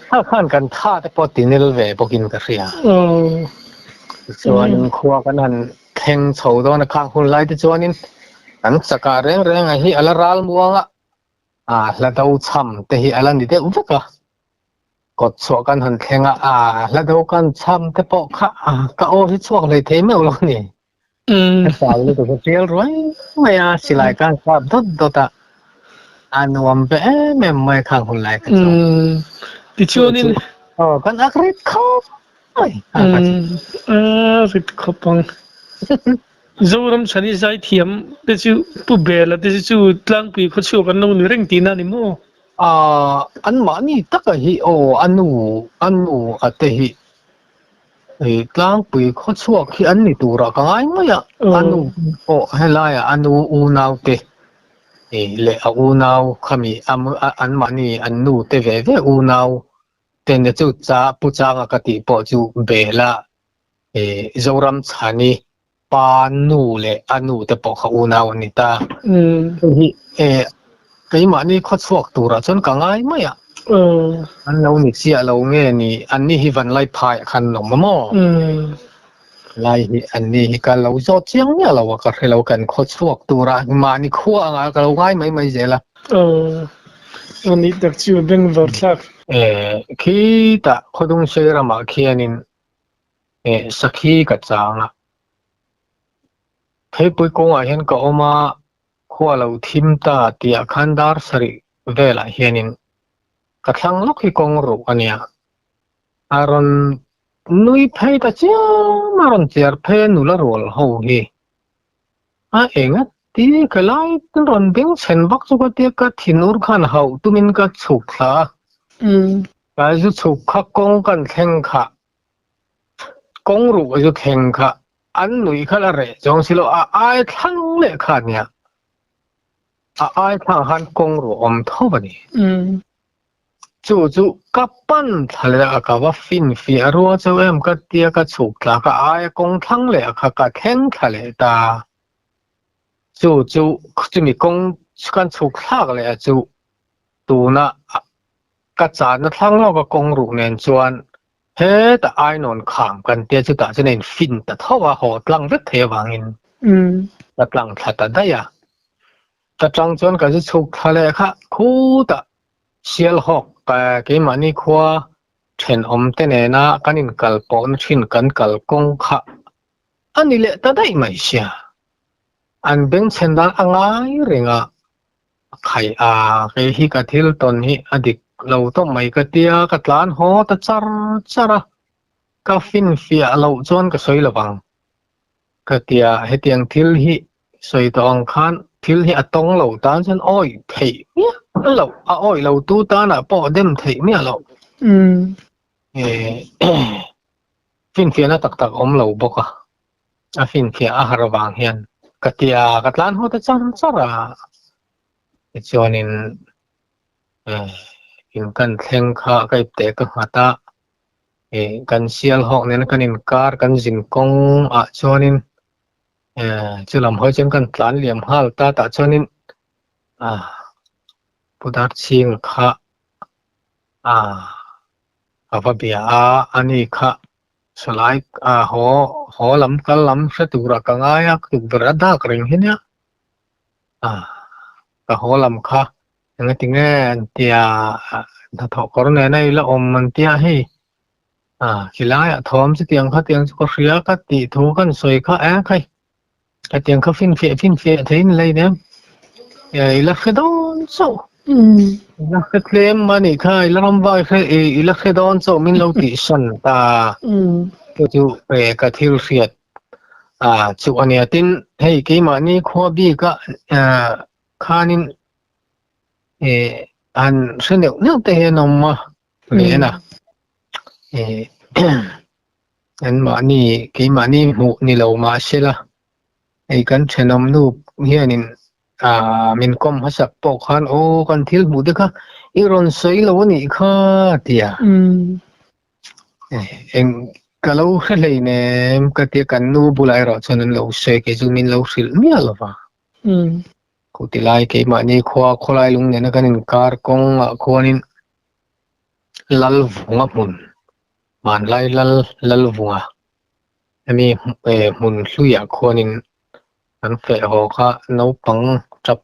kha khan kan tha te pawh ti nil ve bawkin ka hria. Tichuanin khua kan han thleng chho dawn a, khang hun lai te chuanin kan chakah reng reng a hi a la ral muang a, a hla do chham te hi a la ni deuh vek a. Kawt chhuah kan han thleng a, a hla do kan chham te pawh kha ka aw hi chhuak hlei thei meuh lo a ni. Ka chau lutuk a tial ruai mai a, silai kan kap dawt dawt a, a nuam ve em em mai khang hun lai kha chuan. Tichuanin. Aw kan ak rit khawp mai. A rit khawp ang. Zoram chhani zaithiam te chu Pu Bela te chu tlangpui khawchhuak an lo ni reng tihna a ni maw? Ahh anmahni taka hi aw a nu a nu a te hi ih tlangpui khawchhuak hi an ni turah ka ngai mai a, a nu pawh helaiah a nu unau te ih leh a unau khami anmahni an nu te ve ve unau te nia chu cha pu changa ka tih pawh chu bela ih Zoram chhani pa nu leh a nu te pawh kha unau an ni ta. Hei hi eh keimahni khawchhuak turah chuan ka ngai mai a. An lo ni chiah lo nge ni an ni hi Vanlai phaiah khan an awm a maw? Lai hi an ni hi ka lo zawt chiang miah lo a ka hre lo kan khawchhuak turah mahni khua angah ka lo ngai mai mai zel a. Aw a nih tak chu bengvar thlak. Eh khitah Khawdungsei ramah khianin Eh sakhi ka chang a, Pheipui kawngah hian ka awm a, khua lo thim ta tihah khan dar sarih velah hianin ka thlang lawk hi kawng ruh a nia. A rawn nui phei ta chiam a, rawn chiar phei a nula rual ho hi. A enga ti ka lai rawn beng chhen vak chu ka tia ka thinur khan hauh tumin ka chhuk thla a. Ka zu chhuk kha kawng kan thleng kha Kawng ruh chu thleng kha an nuih kha la reh chuang si lo, a ai thlang leh kha nia, a ai thlang khan kawng ruh awm tho a ni. Chu chu ka pan thla leh a, ka va fin fiah rua chauh em ka tia ka chhuk thla kha aia kawng thlang leh kha ka thleng thla leh ta. Chu chu chumi kawng kan chhuk thlak leh a chu tuna ka channa thlang lawka kawng ruh nen chuan Hetah ainawn kham kan tia chutah chuan a in fin ta tho a, haw tlang vek thei avangin ka tlang thla ta daih a. Ta tang chuan ka zu chhuk thla leh kha khutah Sialhawk keimahni khua thenawm te nena kan inkal pawhna thin kan kal kawng kha a ni leh ta daih mai sia. An bengchhen dan a ngai reng a, a khai a, kei hi ka thil tawn hi a dik lo tawp mai ka tia ka tlan haw ta char char a, ka finfiah loh chuan ka sawi lo vang. Ka tia hetiang thil hi sawi tawh ang khan thil hi a tawng lo tan chuan awih theih miah loh, a awih lo tu tanah pawh dem theih miah loh. Finfiahna tak tak awm lo bawk a, a finfiah a har avang hian ka tia ka tlan haw ta char char a, tichuanin in kan thleng kha ka ipte ka nghat a, kan sial hawk nena kan inkar kan zin kawng ah chuanin chu lam hawi chuan kan tlan liam nghal ta tah chuanin Pu Darchhinga kha a va bia a, ani kha sawlai haw haw lam kal lam hre turah ka ngai a, tukverh a dak reng hi nia ka haw lam kha engati nge an tia hnathawh kawr nena i la awm an tia hei khilaiah thawm chutiang kha tiang chu ka hria ka tih thu kan sawi kha e khai hetiang kha finfiah finfiah theiin lei nen i la hre dawn chauh i la hre tlem a nih kha i la ram vai hre i la hre dawn chauh min lo tih san ta chu chu ka thil hriat chu a nia tin hei keimahni khua bika khanin han hre neuh neuh te hian a awm a leh a Anmahni keimahni hmuh ni lo mah sela hei kan thenawm nu hianin aah min kawm hmasak pawh khan aw kan thil hmuh te kha i rawn sawi lo a nih kha tia eng ka lo hre hleinem ka tia kan nu bulah erawh chuan an lo sawi kei chu min lo hrilh miah lo va. Kutilai keimahni khua khawlai lung nena kan inkar kawngah khuanin Lalvunga hmun, hmanlai Lal Lalvunga hemi hmun hluiah khuanin an feh haw kha naupang tap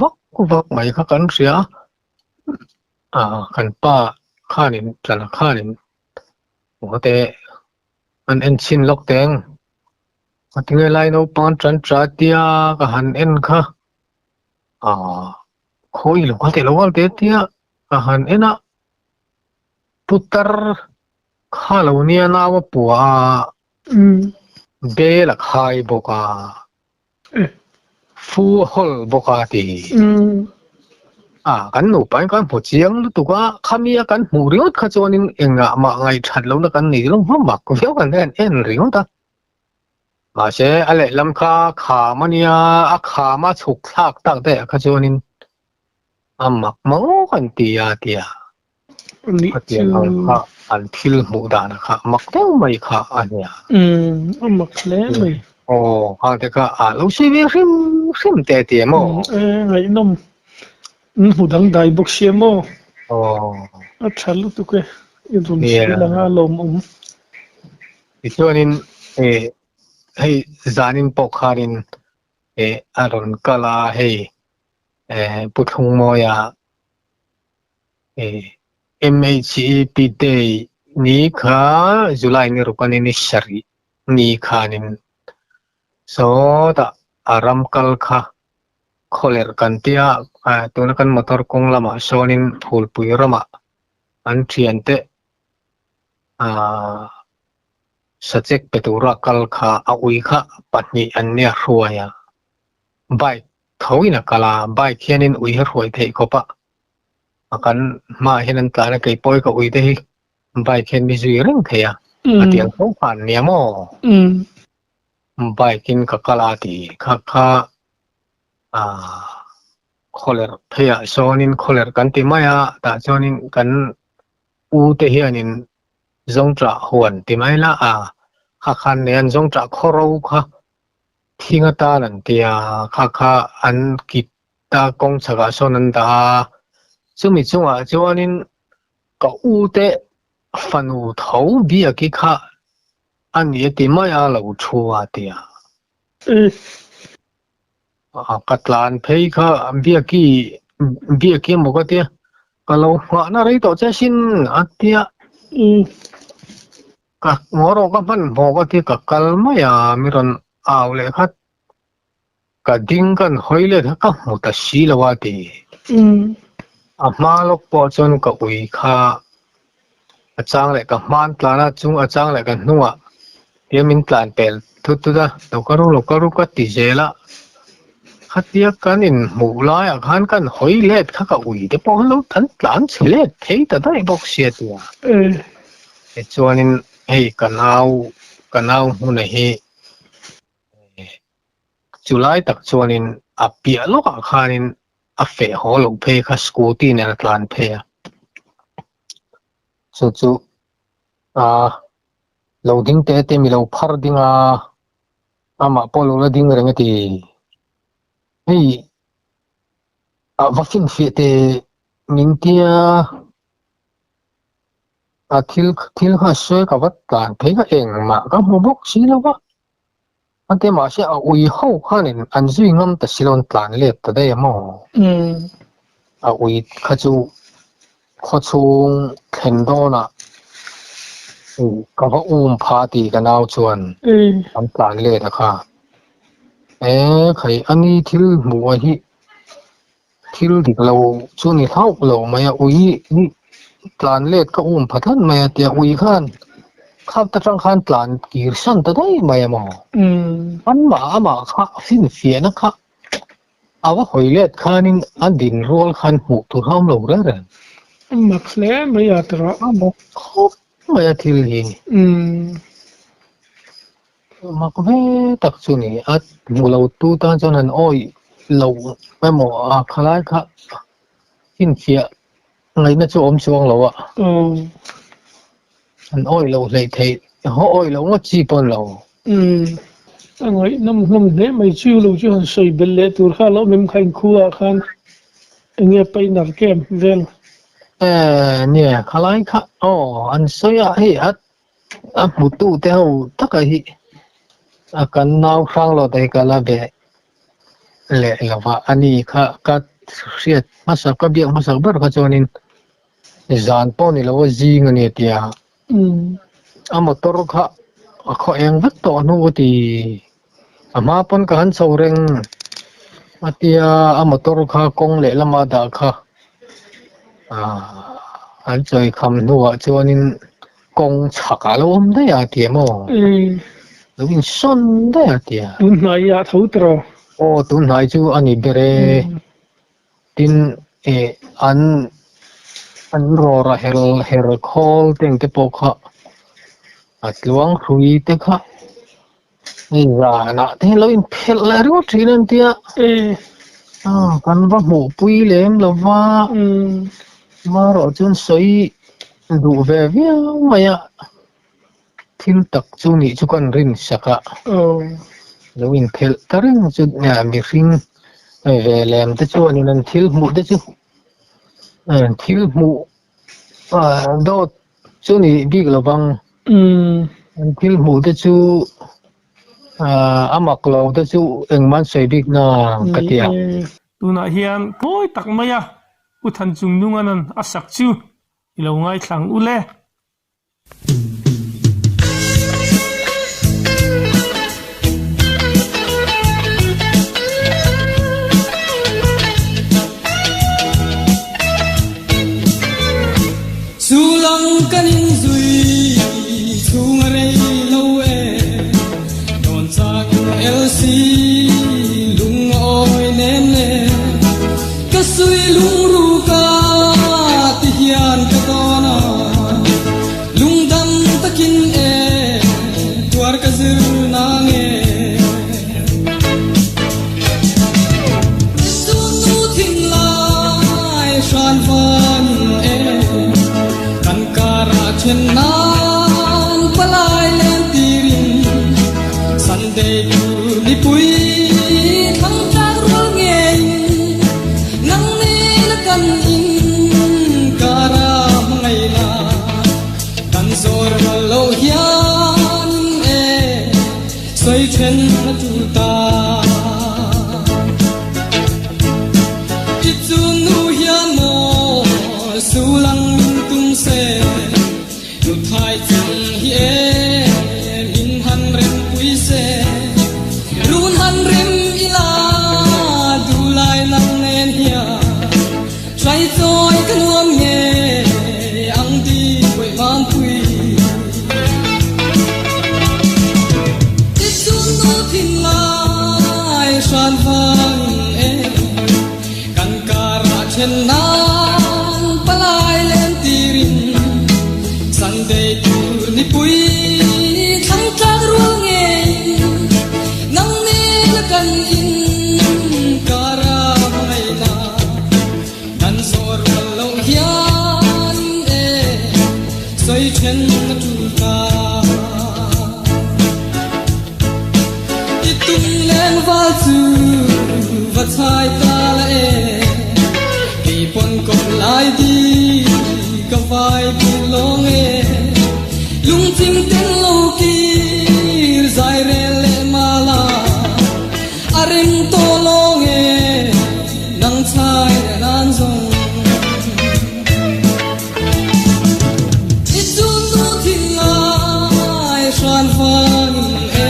vak vak mai kha kan hria a, kan pa khanin tlana khanin te an en chhin lawk teng a tinge lai naupang an tan ta tia ka han en kha khawi lo kha teh lo al te tia Ka han en a, putar kha lo nia nau a pua a, bel a khai bawk a, fu a hawl bawk a ti. A, kan nupa in kan hmu chiang lutuk a, khami a kan hmuh ringawt kha chuanin engah mah ngaihṭhat lohna kan nei lo hma mak viau kan en en ringawt a. Mahse, a lehlam kha kham a nia, a kham a chhuk thlak tak daih ah kha chuanin A mak maw kan ti a tia. Khatiang ang kha an thil hmuh dan kha mak deuh mai kha a nia. Umm a mak hle mai. Aw khang te kha a lo sawi ve hrim hrim te a ti em aw. E ngaihnawm an hmu dangdai bawk sia maw. Aw. A tha lutuk e i rawn sawi lang a lawmawm. Tichuanin hei zanin pawh khanin a rawn kal a hei Pu Thlungmawia MHEP Day ni kha July ni ruk anin ni sarih ni khanin sawtah a ram kal kha khawlerh kan tia tuna kan motor kawng lamah sawnin Phulpui ramah an thiante sachek pe tura kal kha a ui kha pahnih an nia hruai a bike tho in a kal a, bike hianin ui hi a hruai theih khawp a, a kan hmaah hian an tlan a, kei pawh hi ka ui te hi bike hian mi zui reng thei a, a tiang tho khan nia maw? Bike in ka kal a ti kha kha khawlerh pheiah sawnin khawlerh kan ti mai a, tah chuanin kan u te hianin zawngṭah huan ti mai la a, kha khan nei an zawngṭah khawro kha Thing atan an ti a, kha kha an kit a kawng chhakah sawn an dah a, chumi chungah chuanin ka u te fanu tho biak hi kha a ni a ti mai a lo thu a ti a. Ka tlan phei kha Biaki Biaki emaw ka tia ka lo nghahna rei tawh che sin a tia. Ka ngaw rawh ka hmanhmawh ka tia ka kal mai a mi rawn au leh khat ka ding kan hawi let kha ka hmu ta si lo a ti. A hma lawk pawh chuan ka ui kha a chang leh ka hman tlan a chung a chang leh ka hnungah tia min tlan pel thut thut a lo kal ru lo kal ru ka ti zel a khatia kan inhmuh laiah khan kan hawi let kha ka ui te pawh khan lo an tlan chhe let thei ta daih bawk sia tia tichuanin hei ka nau ka nau hmuna hi Chu lai tak chuanin a piah lawkah khanin a feh haw loh phei kha scooty nen a tlan phei a. Chu chu ah lo ding teh te mi lo phar ding a, amah pawh lo la ding reng a ti. Hei a va finfiah teh min tia. A thil thil kha sawi ka va tlan phei kha engmah ka hmu bawk si lo va. A te mahse a ui ho khanin an zui ngam ta si lo an tlan let ta daih a maw? A ui kha chu khaw chhung thlen dawnah ka va um pha tih ka nau chuan an tlan let a kha. E khai a ni thil hmuh a hi Thil dik lo chu ni hlauh lo mai a, ui hi tlan let ka um pha tlat mai a tia ui khan khap ta tang khan tlan kir san ta daih mai a maw? Anmah amah kha finfiahna kha a va hawi let khanin a din rual khan hmuh tur a awm lo reng reng. A mak hle mai a tawrh. A mak khawp mai a thil hi. Mak ve tak chu ni a, hmu lo tu tan chuan an awih lo emaw a khalai kha finfiah ngaihna chu awm chuang lo a, an awih loh hleih theih haw awih loh ngawt chi pawh an lo. Umm a ngaihnawm hlawm hle mai chu lo chu han sawi belh leh tur kha lo mem kha inkhua ah khan enge painter kem vel. E nia khalai kha aw an sawi a hei a A hmutu te ho taka hi a kan nau hrang lo te hi ka la ve leh lo va, a ni kha ka hriat hmasa ka biak hmasak ber kha chuanin zan pawh ni lo a zing a ni a ti a, a motor kha a khaw eng vek tawh hnu a ti, a hma pawn ka han chho reng a tia a motor kha kawng lehlamah dah kha ah an chawi kham hnuah chuanin. Kawng chhak ah lo awm daih a ti em aw? Lo insawn daih a ti a. Tun hnai ah tho tawh. Aw tun hnai chu a ni ber e. Tin eh an an rawra her her khawl te ang te pawh kha a tluang hrui te kha hei zanah te lo inphelh leh ringawt thin an tia. Kan va hmuhpui lem lo va. Marawh chuan sawi Duh ve viau mai a, thil tak chu nih chu kan rin sak a, lo inphelh ta reng chu mihring ve lem te chuanin an thil hmuh te chu thil hmuh dawt chu nih bik lo vang, an thil hmuh te chu a mak lo te chu engmah an sawi bik na ka ti a. Tunah hian kawi tak mai a Pu Thanchungnunga'n a sak chu i lo ngaithla ang u le. Chu lang kan inzui chhung a rei lo e, dawn chak LC lung a awi nem le. Ka sui lungru ka ti hian ka tawn a, lungdam takin e tuar ka zir na nge. Chu thin lai hran van e, kan karah then nan palai len tirin Sunday tur nipui thlang tlak rual ngeiin nang nena kan in kara hmangaihna kan zawr rual lo hian e sawi then a tul ta. Nuthai chang hi em in han rem pui se, run han rem ila duhlai nang nen hian hrai chawi ka nuam nge ang ti buai mam pui. I chun nu thin lai hran vang in e. Kan karah then nan palai len tirin Sunday tur nipui thlang tlak rual ngeiin Nang nena kan in kara hmangaihna Kan zawh rual loh hian e sawi then a tul ta. I tum leng val chu va chhai ta la e, kei pawn kawp lai di ka vai pui lawng e, lungchim ten lo kir zai rel leh mala a rem tawh lawng e, nang chhai leh nan zawng. I chunnu thil ngai hran vangin e,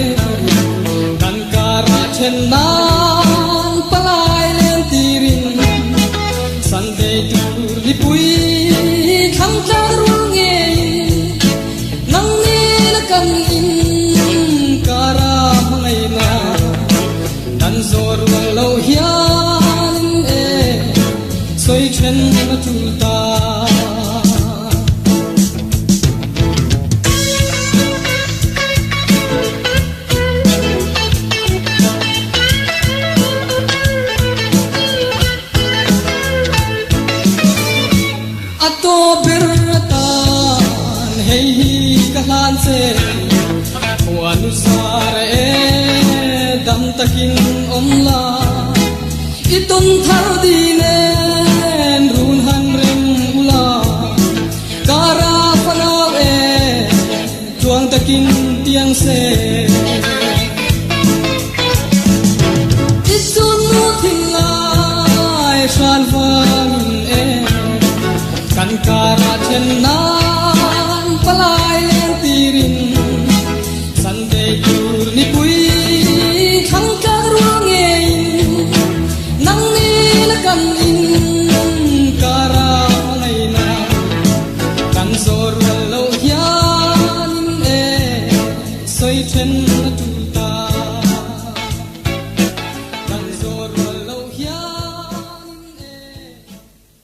kan karah then nan palai len tirin Sunday tur mipui thlang tlang rul ngeiin nang nena kan in kara hmangaihna dan zawh rual lo hianin e sawi then a tul ta. A tawp ber atan hei hi ka hlan che, Huanu zar e dam takin awm la, i tum thar di nen run han rem ula, kara fanau e tluang takin piang se. I chunnu thinlai hran vangin e, kan karah then nan palai.